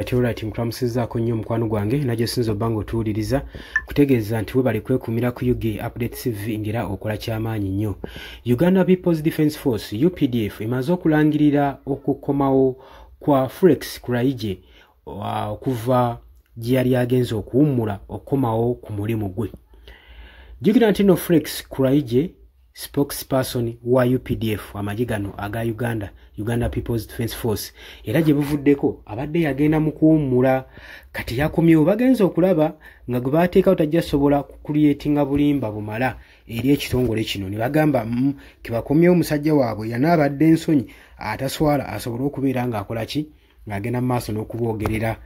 Ati alright, nkulamusizzaako nnyo omukwano gwange nagyosinza obba nga otuwuliriza, kutegeeza nti webale kwekuumira ku UG Update TV ngera okola kyamaanyi nnyo. Uganda People's Defence Force, UPDF, emaze okulangirira okukomawo kwa Felix Kulayigye okuva gye yali agenze okuwummula okukomawo ku mulimu gwe. Jjukira nti no Felix Kulayigye spokesperson wa UPDF, amagye gano aga Uganda, Uganda People's Defence Force, era gye buvuddeko abadde yagenda mu kuwummula, kati yakomyewo. Bagenze okulaba nga gwe bateekawo tajja sobola kucreatinga bulimba bumala eri ekitongole kino, ne bagamba kebakomyewo omusajja waabwe yanaabadde ensonyi ataswala asobole okubeera ng'akola ki, ng'agenda mu maaso n'okuboogerera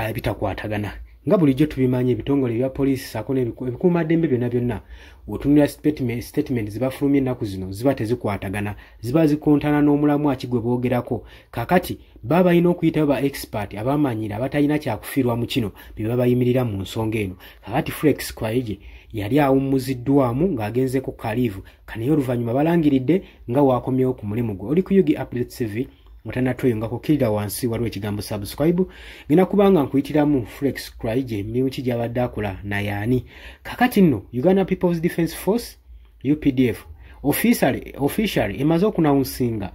ebitakwatagana. Nga bulijjo tubimanyi, ebitongole ebya poliisi saako n'ebikuumaddembe byonna byonna, otunula statement zibafulumya ennaku zino ziba tezikwatagana, ziba zikontana n'omulamwa ki gwe boogerako. Kakati baba balina okuyitayo ba expert abamanyira, abatalina kyakufiirwa mu kino bye babayimirira mu nsonga eno. Kakati Felix Kulayigye yali awummuziddwamu ng'agenzeko ka leave kanaye, oluvannyuma balangiridde nga waakomyewo ku mulimu gwe. Oli ku UG Update TV, otanatweyongako kkirira wansi, waliwo ekigambo "subscribe". Ngenda kubanga nkuyitiramu Felix Kulayigye emirimu ki gy'abadde akola naye ani. Kakati nno Uganda People's Defence Force, UPDF, officially emaze okuannouncinga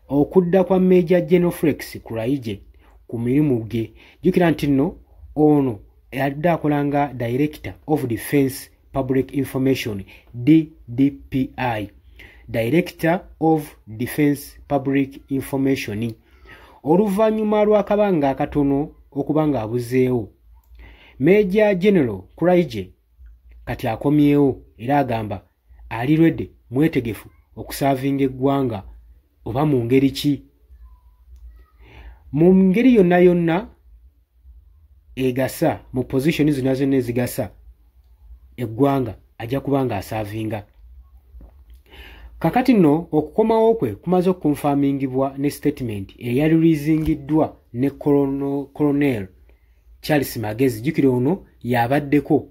okudda kwa Major General Felix Kulayigye ku mirimu gye. Jjukira nti nno ono adde akola nga Director of Defence Public Information, DDPI, Director of Defence Public Information, oluvannyuma lw'akabanga akatono okuba ng'abuzeewo. Major General Kulayigye kati akomyewo era agamba ali ready, mwetegefu okuservinga eggwanga oba mu ngeri ki, mu ngeri yonna yonna egasa, mu position zonna zonna ezigasa eggwanga ajja kuba nga aservinga. Kakati nno okukomawo kwe kumaze okuconfirmingibwa ne statement eyalirizingiddwa ne Colonel Charles Magezi. Jjukira ono yabaddeko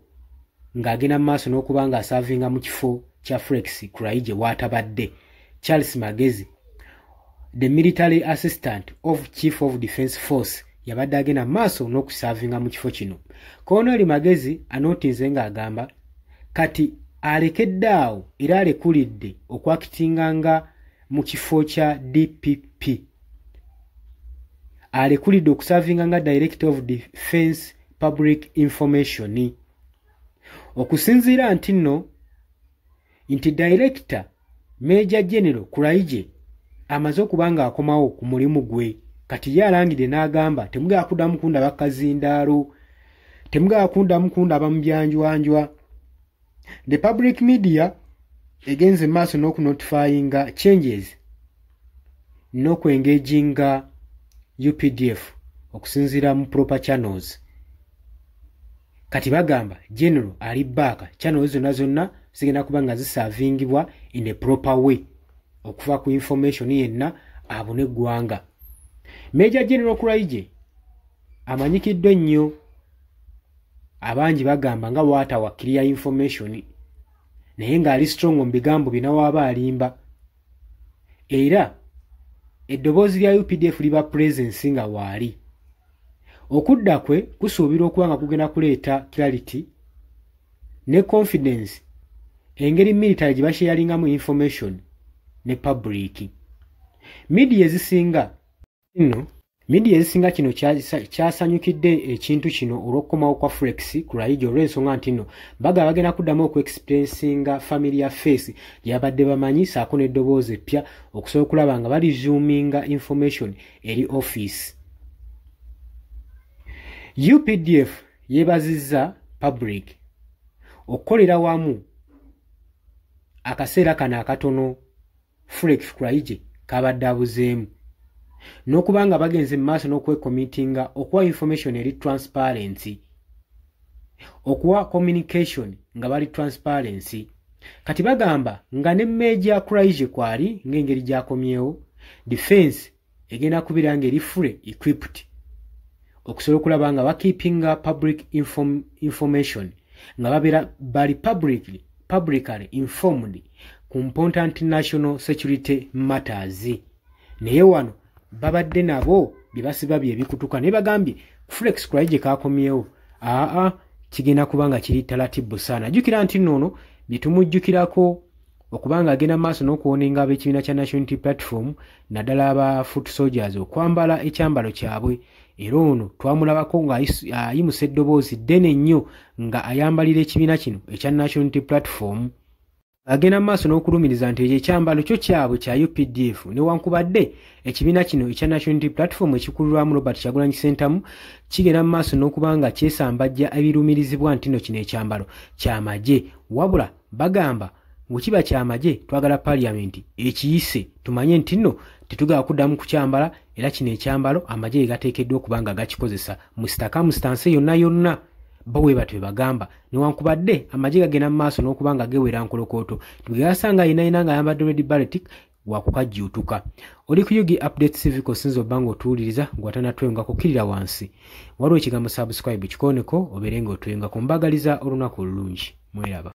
ng'agenda mu maaso n'okuba nga aservinga mu kifo kya Felix Kulayigye waatabadde. Charles Magezi, the military assistant of Chief of Defence Force, yabadde agenda mu maaso n'okuservinga mu kifo kino. Colonel Magezi anotinze ng'agamba kati alekedde awo era alekulidde okuactinga nga mu kifo kya DPP, alekulidde okuservinga nga Director of Defence Public Information, okusinziira nti nno nti Director Major General Kulayigye amaze okuba nga akomawo ku mulimu gwe. Kati ye alangidde n'agamba, "Temugala kuddamu kundaba kazindaalo, temugala kuddamu kundaba mu byanjwanjwa." The public media egenze maaso n'okunotifyinga changes n'okwengaginga UPDF okusinziira mu proper channels. Kati bagamba General ali back, channels zonna zonna zigenda kuba nga ziservingibwa in a proper way okuva ku information yenna abone eggwanga. Major General Kulayigye amanyikiddwa ennyo, abangi bagamba nga waatawa clear information, naye ng'ali strong mu bigambo bye nawaaba alimba, era eddoboozi lya UPDF liba presence nga waali. Okudda kwe kusuubirwa okuba nga kugenda kuleeta clarity ne confidence engeri military gye basharingamu information ne public. Media ezisinga nno, media ezisinga kino kyasanyukidde ekintu kino olw'okukomawo kwa Felix Kulayigye, olw'ensonga nti nno baga bagenda kuddamu okuexperiencinga familiar face gyabadde bamanyi saako n'eddoboozi eppya, okusobola okulaba nga baresuminga information eri office. UPDF yeebazizza public okukolera wamu akaseera kano akatono Felix Kulayigye kabadde abuzeemu, n'okuba nga bagenze mu maaso n'okwecommittinga okuwa information eri transparency, okuwa communication nga bali transparency. Kati bagamba nga ne Major Kulayigye kwali ng'engeri gy'akomyewo, defense egenda kubeera ng'eri fully equipped okusobola okulaba nga bakeepinga public information nga babeera bali publicly informed ku important national security matters. Naye wano Babadde nabo bye basiba bye bikutuka, naye bagambye Felix Kulayigye kakomyewo, aa kigenda kuba nga kiri talatibu sana. Jjukira nti nno ono bye tumujjukirako okubanga agenda maaso n'okuwoninga ab'ekibiina kya National Unity Platform, naddala aba foot soldiers, okwambala ekyambalo kyabwe. Era ono twamulabako ng'ayimusa eddoboozi ddene nnyo nga ayambalira ekibiina kino ekya National Unity Platform, agenda mu maaso n'okulumiriza nti ekyo ekyambalo kyo kyabwe kya UPDF, newankubadde ekibiina kino ekya National Unity Platform ekikulirwamu Robert Kyagulanyi Ssentamu kigenda mu maaso n'okuba nga kyesambajja ebirumirizibwa nti nno kino ekyambalo kyamagye. Wabula bagamba bwe kiba kyamagye, twagala paaliyamenti ekiyise tumanye nti nno tetugala kuddamu kukyambala, era kino ekyambalo amagye ge gateekeddwa okuba nga gakikozesa mu circumstance yonna yonna. Bo bwe batyo bagamba, newankubadde amagye gagenda mu maaso n'okuba nga gewera nkolokooto, tibwe yenna yenna ng'ayambadde red beret wakukajjuutuka. Oli ku UG Update TV, kosinza obba ng'otuwuliriza gw'atanatwengako, kkirira wansi waliwo ekigambo subscribe, kikooneko obeere ng'otwengako. Mbagaliza olunaku olulungi, mweraba.